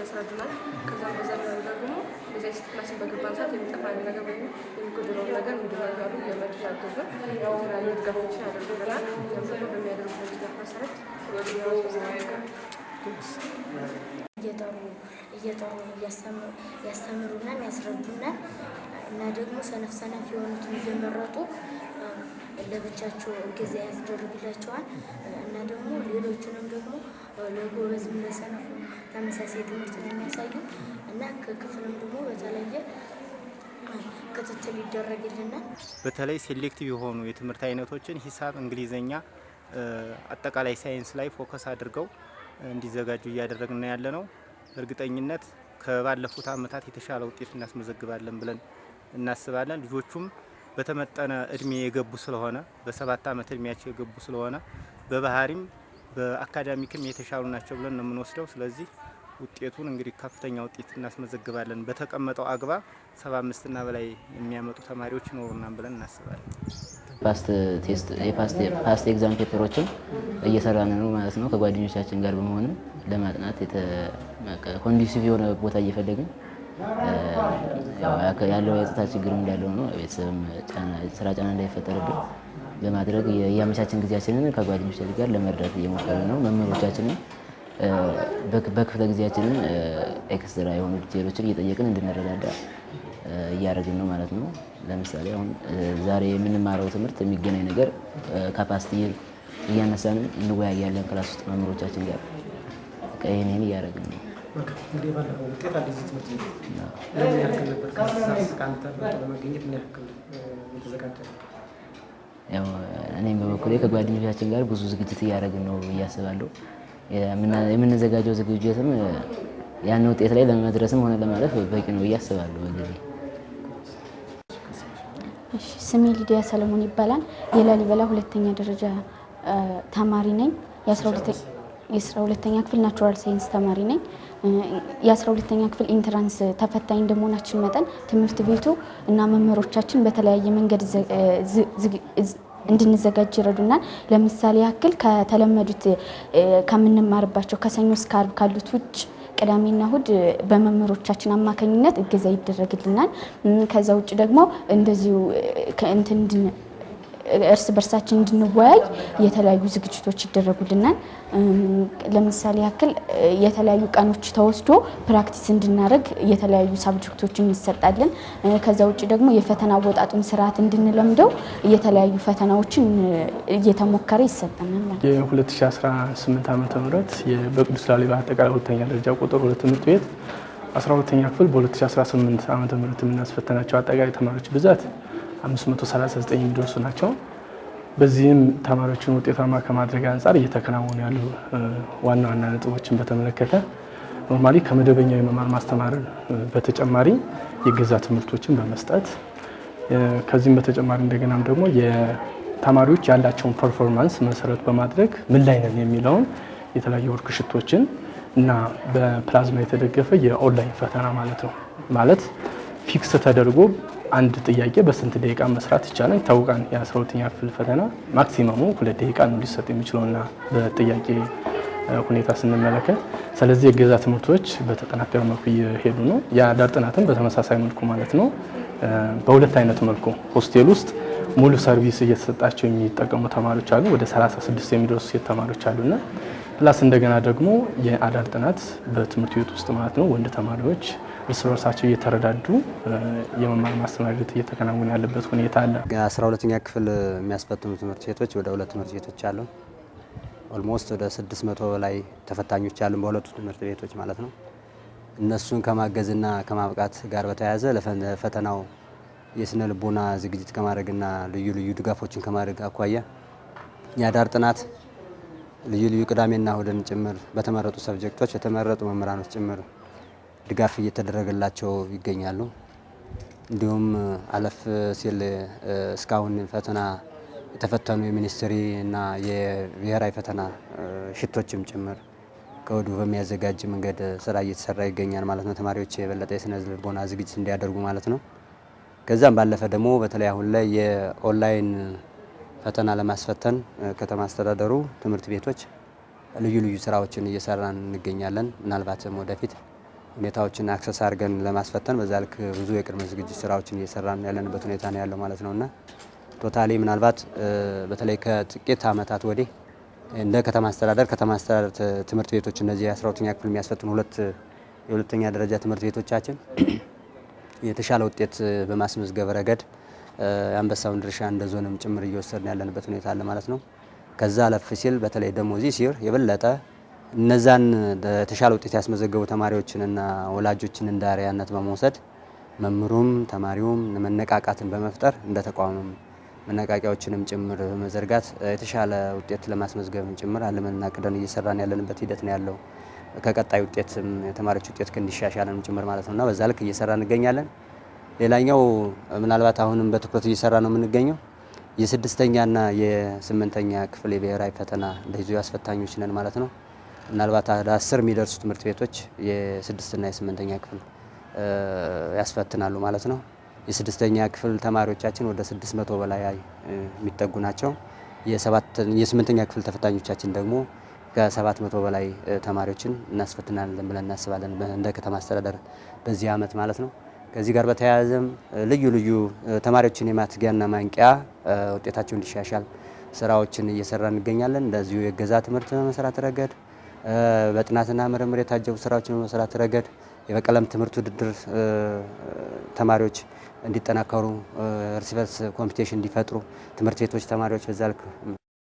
ያስረዱናል። ከዛም በዘለለ ደግሞ በዚያ class ን በገባን ሰዓት የሚጠፋን ነገር ወይም የሚጎድለውን ነገር ምንድነው እያሉ እየመጡ ያግዙን፣ የተለያዩ ድጋፎችን ያደርጉልናል። ያም ደግሞ በሚያደርጉልን ድጋፍ መሰረት እየጠሩ እየጠሩ ያስተምሩናል፣ ያስረዱናል እና ደግሞ ሰነፍ ሰነፍ የሆኑትን እየመረጡ ለብቻቸው እገዛ ያስደርግላቸዋል እና ደግሞ ሌሎቹንም ደግሞ ለጎበዝም ለሰነፉ ተመሳሳይ ትምህርት ነው የሚያሳዩ እና ከክፍልም ደግሞ በተለየ ክትትል ይደረግልናል። በተለይ selective የሆኑ የትምህርት አይነቶችን ሂሳብ፣ እንግሊዘኛ፣ አጠቃላይ ሳይንስ ላይ focus አድርገው እንዲዘጋጁ እያደረግን ያለ ነው። በእርግጠኝነት ከባለፉት ዓመታት የተሻለ ውጤት እናስመዘግባለን ብለን እናስባለን። ልጆቹም በተመጠነ እድሜ የገቡ ስለሆነ፣ በ7 ዓመት እድሜያቸው የገቡ ስለሆነ፣ በባህሪም በ academic ም የተሻሉ ናቸው ብለን ነው የምንወስደው። ስለዚህ ውጤቱን እንግዲህ ከፍተኛ ውጤት እናስመዘግባለን። በተቀመጠው አግባብ 75 እና በላይ የሚያመጡ ተማሪዎች ይኖሩናል ብለን እናስባለን። Past test የ past exam paper ኦችን እየሰራን ነው ማለት ነው። ከጓደኞቻችን ጋር በመሆንም ለማጥናት conducive የሆነ ቦታ እየፈለግን፣ ያለው የጸጥታ ችግርም እንዳለው ነው፣ ቤተሰብም ስራ ጫና እንዳይፈጠርብን በማድረግ እያመቻችን ጊዜያችንን ከጓደኞቻችን ጋር ለመርዳት እየሞከርን ነው። መምህሮቻችንን በክፍለ ጊዜያችንን extra የሆኑ detail ኦችን እየጠየቅን እንድንረዳዳ እያደረግን ነው ማለት ነው። ለምሳሌ አሁን ዛሬ የምንማረው ትምህርት የሚገናኝ ነገር ከ past እያነሳን እንወያያለን class ውስጥ መምህሮቻችን ጋር። ይህን ይህን እያደረግን ነው። እንግዲህ ባለፈው ውጤት አዲስ ትምህርት ቤት ለምን ያክል ነበር? ከዛ ከአንተ በልጦ ለመገኘት ምን ያክል የተዘጋጀ ነው? ያው እኔም በበኩሌ ከጓደኞቻችን ጋር ብዙ ዝግጅት እያደረግን ነው ብዬ አስባለሁ። የምንዘጋጀው ዝግጅትም ያን ውጤት ላይ ለመድረስም ሆነ ለማለፍ በቂ ነው ብዬ አስባለሁ በጊዜ። እሺ፣ ስሜ ሊዲያ ሰለሞን ይባላል። የላሊበላ ሁለተኛ ደረጃ ተማሪ ነኝ። የ12ኛ ክፍል natural science ተማሪ ነኝ። የ12ኛ ክፍል entrance ተፈታኝ እንደመሆናችን መጠን ትምህርት ቤቱ እና መምህሮቻችን በተለያየ መንገድ እንድንዘጋጅ ይረዱናል። ለምሳሌ ያክል ከተለመዱት ከምንማርባቸው ከሰኞ እስከ ዓርብ ካሉት ውጭ ቅዳሜና እሁድ በመምህሮቻችን አማካኝነት እገዛ ይደረግልናል። ከዛ ውጭ ደግሞ እንደዚሁ እንትን እርስ በርሳችን እንድንወያይ የተለያዩ ዝግጅቶች ይደረጉልናል። ለምሳሌ ያክል የተለያዩ ቀኖች ተወስዶ practice እንድናደርግ የተለያዩ subject ኦችን እንሰጣለን። ከዛ ውጭ ደግሞ የፈተና አወጣጡን ስርዓት እንድንለምደው የተለያዩ ፈተናዎችን እየተሞከረ ይሰጠናል ማለት ነው። የ2018 ዓ.ም. በቅዱስ ላሊበላ አጠቃላይ ሁለተኛ ደረጃ ቁጥር 2 ትምህርት ቤት 12ኛ ክፍል በ2018 ዓ.ም. የምናስፈተናቸው አጠቃላይ ተማሪዎች ብዛት 539 የሚደርሱ ናቸው። በዚህም ተማሪዎችን ውጤታማ ከማድረግ አንጻር እየተከናወኑ ያሉ ዋና ዋና ነጥቦችን በተመለከተ normally ከመደበኛው የመማር ማስተማር በተጨማሪ የእገዛ ትምህርቶችን በመስጠት፣ ከዚህም በተጨማሪ እንደገናም ደግሞ የተማሪዎች ያላቸውን performance መሰረት በማድረግ ምን ላይ ነን የሚለውን የተለያዩ worksheet ኦችን እና በፕላዝማ የተደገፈ የኦንላይን ፈተና ማለት ነው። ማለት fix ተደርጎ አንድ ጥያቄ በስንት ደቂቃ መስራት ይቻላል ይታወቃል። የ12ኛ ክፍል ፈተና maximum ኡ 2 ደቂቃ ነው ሊሰጥ የሚችለውና በጥያቄ ሁኔታ ስንመለከት፣ ስለዚህ የእገዛ ትምህርቶች በተጠናከረ መልኩ እየሄዱ ነው። የአዳር ጥናትም በተመሳሳይ መልኩ ማለት ነው። በሁለት አይነት መልኩ hostel ውስጥ ሙሉ service እየተሰጣቸው የሚጠቀሙ ተማሪዎች አሉ። ወደ 36 የሚደርሱ ሴት ተማሪዎች አሉና plus እንደገና ደግሞ የአዳር ጥናት በትምህርት ቤት ውስጥ ማለት ነው ወንድ ተማሪዎች እርስ በርሳቸው እየተረዳዱ የመማር ማስተማር ሂደት እየተከናወነ ያለበት ሁኔታ አለ። 12ኛ ክፍል የሚያስፈትኑ ትምህርት ቤቶች ወደ ሁለት ትምህርት ቤቶች አሉ። Almost ወደ 600 በላይ ተፈታኞች አሉ በሁለቱ ትምህርት ቤቶች ማለት ነው። እነሱን ከማገዝና ከማብቃት ጋር በተያያዘ ለፈተናው የስነ ልቦና ዝግጅት ከማድረግና ልዩ ልዩ ድጋፎችን ከማድረግ አኳያ የአዳር ጥናት ልዩ ልዩ ቅዳሜና እሁድን ጭምር በተመረጡ subject ኦች የተመረጡ መምህራኖች ጭምር ድጋፍ እየተደረገላቸው ይገኛሉ። እንዲሁም አለፍ ሲል እስካሁን ፈተና የተፈተኑ የ ministry እና የብሔራዊ ፈተና sheet ኦችም ጭምር ከወዲሁ በሚያዘጋጅ መንገድ ስራ እየተሰራ ይገኛል ማለት ነው። ተማሪዎች የበለጠ የስነ ልቦና ዝግጅት እንዲያደርጉ ማለት ነው። ከዛም ባለፈ ደግሞ በተለይ አሁን ላይ የኦንላይን ፈተና ለማስፈተን ከተማ አስተዳደሩ፣ ትምህርት ቤቶች ልዩ ልዩ ስራዎችን እየሰራን እንገኛለን። ምናልባትም ወደፊት ሁኔታዎችን access አድርገን ለማስፈተን በዛ ልክ ብዙ የቅድመ ዝግጅት ስራዎችን እየሰራን ያለንበት ሁኔታ ነው ያለው ማለት ነውና totally ምናልባት በተለይ ከጥቂት ዓመታት ወዲህ እንደ ከተማ አስተዳደር ትምህርት ቤቶች እነዚህ 12ኛ ክፍል የሚያስፈትኑ ሁለት የሁለተኛ ደረጃ ትምህርት ቤቶቻችን የተሻለ ውጤት በማስመዝገብ ረገድ የአንበሳውን ድርሻ እንደ ዞንም ጭምር እየወሰድን ያለንበት ሁኔታ አለ ማለት ነው። ከዛ አለፍ ሲል በተለይ ደግሞ this year የበለጠ እነዛን የተሻለ ውጤት ያስመዘገቡ ተማሪዎችንና ወላጆችን እንደ አርአያነት በመውሰድ መምህሩም ተማሪውም መነቃቃትን በመፍጠር እንደ ተቋምም መነቃቂያዎችንም ጭምር በመዘርጋት የተሻለ ውጤት ለማስመዝገብም ጭምር አልመንና አቅደን እየሰራን ያለንበት ሂደት ነው ያለው። ከቀጣይ ውጤትም የተማሪዎች ውጤት እንዲሻሻልም ጭምር ማለት ነውና በዛ ልክ እየሰራ እንገኛለን። ሌላኛው ምናልባት አሁንም በትኩረት እየሰራ ነው የምንገኘው የስድስተኛና የስምንተኛ ክፍል የብሔራዊ ፈተና እንደዚሁ አስፈታኞች ነን ማለት ነው። ምናልባት ወደ 10 የሚደርሱ ትምህርት ቤቶች የስድስትና የስምንተኛ ክፍል ያስፈትናሉ ማለት ነው። የስድስተኛ ክፍል ተማሪዎቻችን ወደ 600 በላይ የሚጠጉ ናቸው። የስምንተኛ ክፍል ተፈታኞቻችን ደግሞ ከ700 በላይ ተማሪዎችን እናስፈትናለን ብለን እናስባለን እንደ ከተማ አስተዳደር በዚህ ዓመት ማለት ነው። ከዚህ ጋር በተያያዘም ልዩ ልዩ ተማሪዎችን የማትጊያና ማንቂያ ውጤታቸው እንዲሻሻል ስራዎችን እየሰራ እንገኛለን። እንደዚሁ የገዛ ትምህርት በመስራት ረገድ በጥናትና ምርምር የታጀቡ ስራዎችን በመስራት ረገድ የበቀለም ትምህርት ውድድር ተማሪዎች እንዲጠናከሩ እርስ በርስ competition እንዲፈጥሩ ትምህርት ቤቶች ተማሪዎች በዛ ልክ